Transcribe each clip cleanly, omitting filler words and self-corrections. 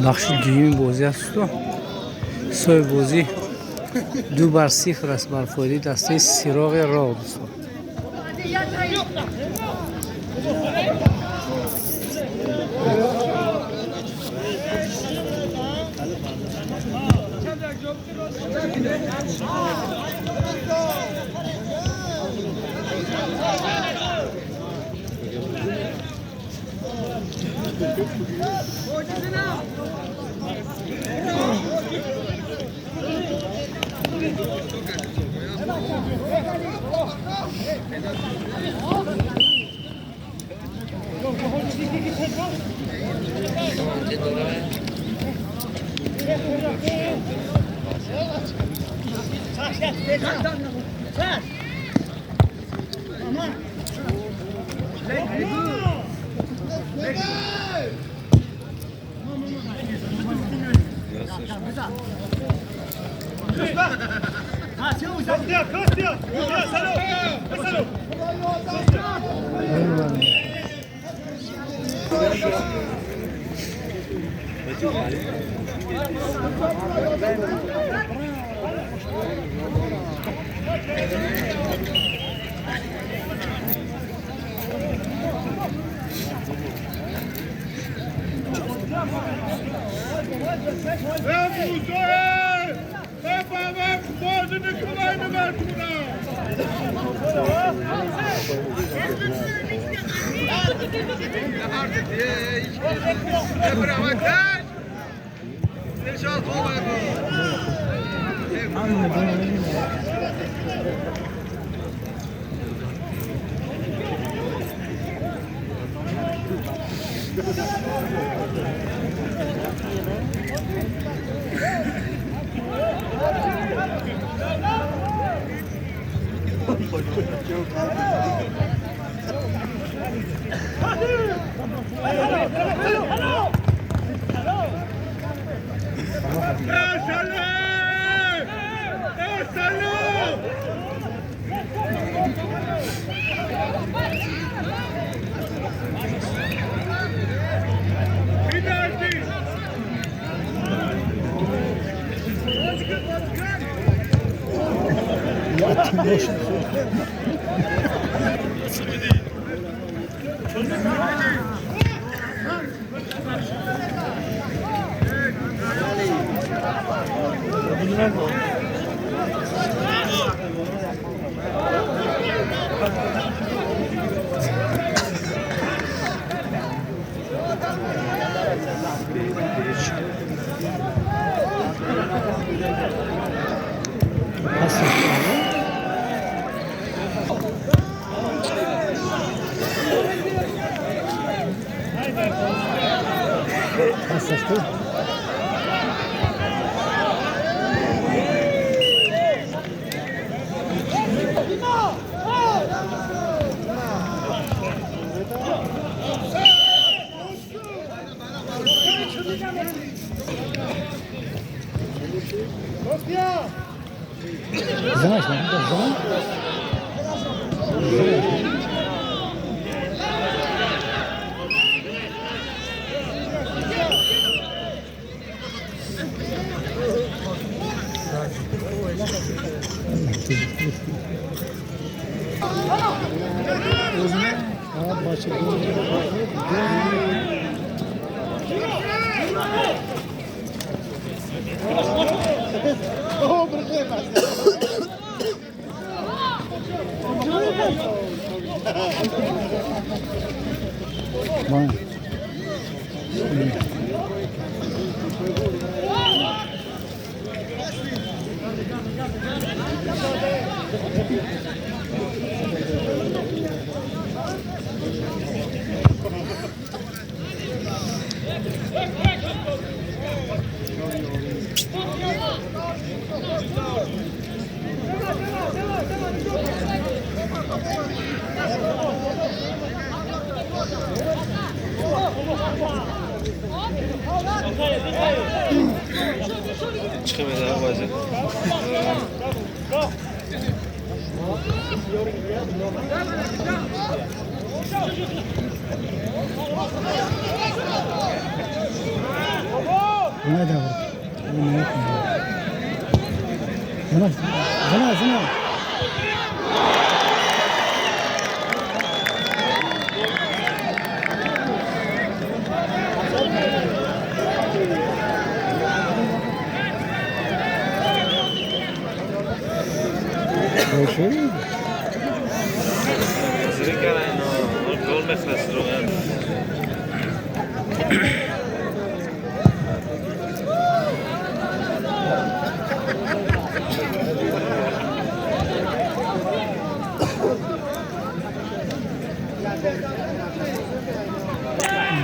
Бахши дуюми бозӣ аст, дӯсто. Ҳисоби бозӣ 2-0 аст бар фоидаи дастаи Сироғи Роғ, дӯсто.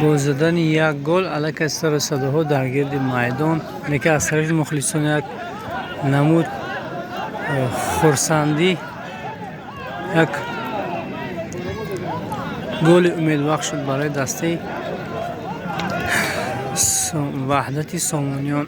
Бо задани як гол аллакай сару садоҳо дар гирди майдон, лекин аз тарафи мухлисон як намуд хурсандӣ, як голи умедбахш шуд барои дастаи Ваҳдати Сомониён.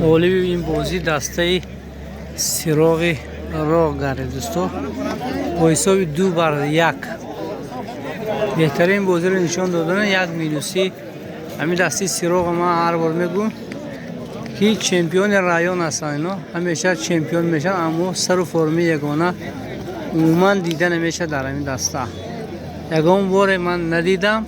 Ғолиби ин бозӣ дастаи Сироғи Роғ гардид, дӯсто, бо ҳисоби 2-1. Беҳтарин бозиро нишон додана. Як минуси ҳамин дастаи Сироғ, ман ҳар бор мегӯм, ки чемпиони район ҳастанд, ино ҳамеша чемпион мешаванд, аммо сару форми ягона умуман дида намешавад дар ҳамин даста. Ягон боре ман надидам.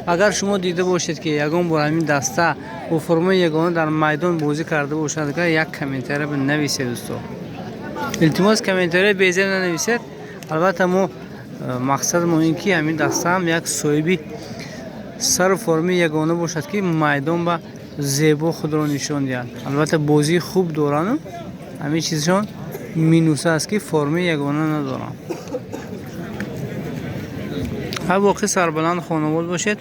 Агар шумо дида бошед, ки ягон бор ҳамин даста бо формаи ягона дар майдон бозӣ карда бошад, як комментария бинависед, дӯсто. Илтимос, комментария безеб нанависед. Албатта, мо мақсадмо ин ки ҳамин даста ҳам як соҳиби сару форми ягона бошад, ки майдон ба зебо худро нишон диҳад. Албатта, бозии хуб дорану ҳамин чизшон минуса аст, ки формаи ягона надоранд. Ҳар боқӣ сарбаланд, хонавод бошед.